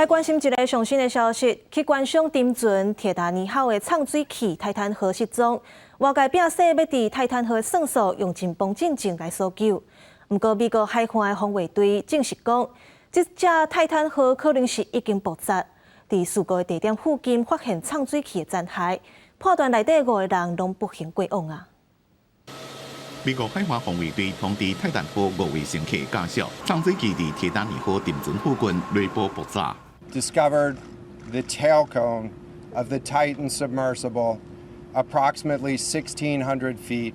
來關心一个上新的消息，去觀賞沉船鐵達尼號的藏水器泰坦號失蹤，外界摒說欲佇泰坦號算數用真幫進前來搜救。毋過美國海岸的防衛隊證實講，這隻泰坦號可能是已經爆炸，佇事故的地點附近發現藏水器的殘骸，判斷內底五个人攏不幸過往啊。美國海岸防衛隊通知泰坦號五位乘客家屬，藏水器佇鐵達尼號沉船附近內部爆炸。 Discovered the tail cone of the Titan submersible approximately 1,600 feet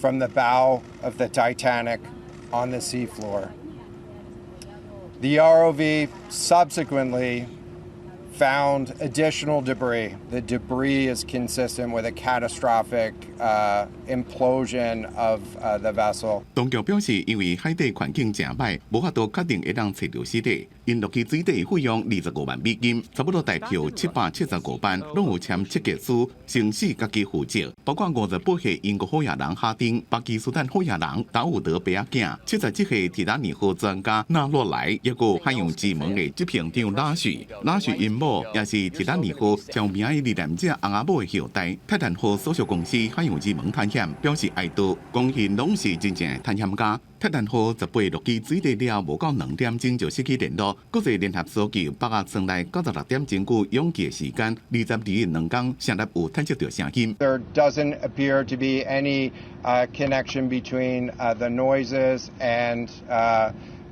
from the bow of the Titanic on the seafloor. The ROV subsequently found additional debris. The debris is consistent with a catastrophic implosion of the vessel. 當局表示，因為海底環境誠䆀，無法度確定會當揣著屍體。𪜶落去水底費用25萬美金，差不多台票775萬，攏有簽切結書，生死家己負責。包括58歲英國好野人哈丁、巴基斯坦好野人達伍德伯仔囝、77歲鐵達尼號專家納洛萊，抑閣海洋之門的執行長拉許，拉許𪜶某也是鐵達尼號著名的罹難者翁仔某的後代。泰坦號所屬公司海洋之門探險表示哀悼，講𪜶攏是真正的探險家。泰坦號18落去水底了，無夠2點鐘就失去聯絡。國際聯合搜救菝仔艙內96點鐘久擁擠的時間，22日2工成立有探測著聲音。 There doesn't appear to be any connection between the noises and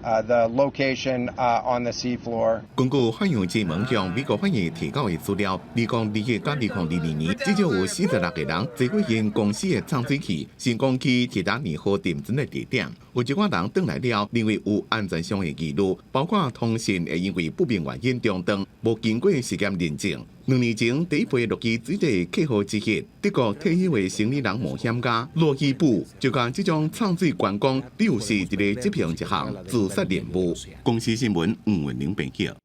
the location on the seafloor. 根據海洋之門向美國法院提交的資料，2021甲2022年至少有46個人坐過𪜶公司的藏水器，成功去鐵達尼號沉船的地點。有一寡人轉來了，認為有安全上的疑慮，包括通訊會因為不明原因中斷，無經過實驗認證。2年前第一批落去水底客戶之一，德國退休的生理人冒險家羅伊布就共這種藏水觀光，比如是佇咧執行一項自殺任務。公視新聞吳文玲編譯。